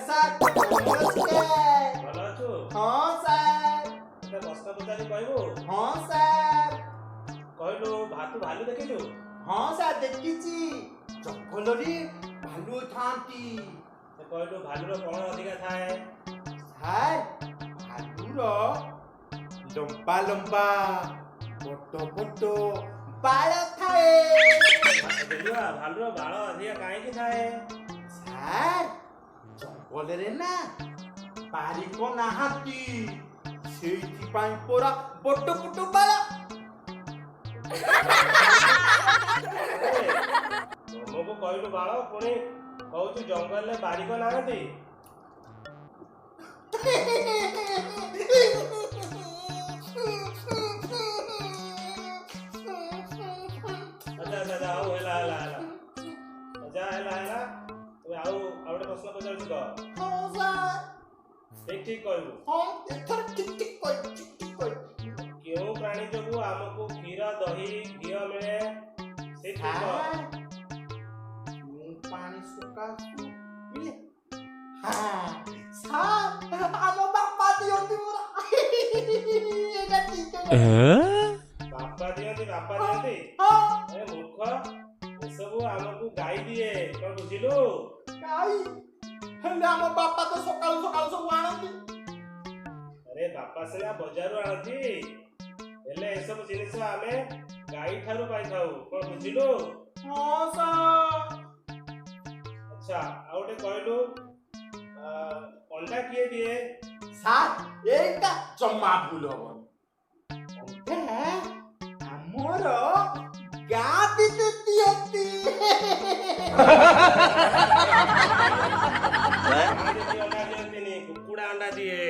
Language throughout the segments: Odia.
ସାର୍, ନମସ୍କାର। ଭଲ ଅଛୁ? ହଁ ସାର୍। ଗୋଟେ ପ୍ରଶ୍ନ ପଚାରି କହିବୁ? ହଁ ସାର୍। କହିଲୁ, ତୁ ଭାଲୁ ଦେଖିଛୁ? ହଁ ସାର୍, ଦେଖିଛି। ଜଙ୍ଗଲରେ ଭାଲୁ ଥାନ୍ତି। ସେ କହିଲୁ, ଭାଲୁର କଣ ଅଧିକା ଥାଏ? ସାର୍, ଭାଲୁର ଲମ୍ବା ଲମ୍ବା ବଡ ବଡ ବାଳ ଥାଏ। ଗେଲୁଆ, ଭାଲୁର ବାଳ ଅଧିକା କାହିଁକି ଥାଏ? ସାର୍, ଜଙ୍ଗଲରେ ନା ବାରିକ ନାହାନ୍ତି, ସେଇଥିପାଇଁ ପରା ବଡ ବଡ ବାଳ। ତମକୁ କହିଲୁ ବାଳ, ପୁଣି କହୁଛୁ ଜଙ୍ଗଲରେ ବାରିକ ନାହାନ୍ତି। ଆଚ୍ଛା ଆଚ୍ଛା ଆଚ୍ଛା, ହଉ, ହେଲା ହେଲା ହେଲା, ଯା, ହେଲା ହେଲା। ଏବେ ଆଉ ଆଉ ଗୋଟେ ପ୍ରଶ୍ନ ପଚାରୁଛି, କହ। ହଁ ସାର୍। ଠିକ ଠିକ କହିବୁ। ହଁ, ଏଥର ଠିକ ଠିକ କହିବି, ଠିକ ଠିକ କହିବି। କେଉଁ ପ୍ରାଣୀ ଯୋଗୁ ଆମକୁ କ୍ଷୀର, ଦହି, ଘିଅ ମିଳେ? ଠିକ ଠିକ କହ। ସାର୍, ମୁଁ ପାଣି ସକାଶୁ ମିଳେ। ହଁ ସାର୍, ଆମ ବାପା ଦିଅନ୍ତି ମୋର। ଏଇଟା ଠିକ ହେଲା। ବାପା ଦିଅନ୍ତି? ବାପା ଦିଅନ୍ତି? ହଁ। ଏ ମୂର୍ଖ, ଏସବୁ ଆମକୁ ଗାଈ ଦିଏ। କଣ ବୁଝିଲୁ? ଗାଈ? ହେଲେ ଆମ ବାପା ତ ସକାଳୁ ସକାଳୁ ସବୁ ଆଣନ୍ତି। ଆରେ, ବାପା ସିନା ବଜାରରୁ ଆଣନ୍ତି, ହେଲେ ଏସବୁ ଜିନିଷ ଆମେ ଗାଈ ଠାରୁ ପାଇଥାଉ। କଣ ବୁଝିଲୁ? ହଁ ସାର୍। ଆଚ୍ଛା, ଆଉ ଗୋଟେ କହିଲୁ, ଅଣ୍ଡା କିଏ ଦିଏ? ସାର୍, ଏଇଟା ଜମା ଭୁଲ ହବନି। ଅଣ୍ଡା ଆମର ଗାଁ ଦିଦି ଦିଅନ୍ତି। ଗାଁ ଦିଦି ଅଣ୍ଡା ଦିଅନ୍ତିନି, କୁକୁଡ଼ା ଅଣ୍ଡା ଦିଏ।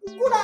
କୁକୁଡ଼ା?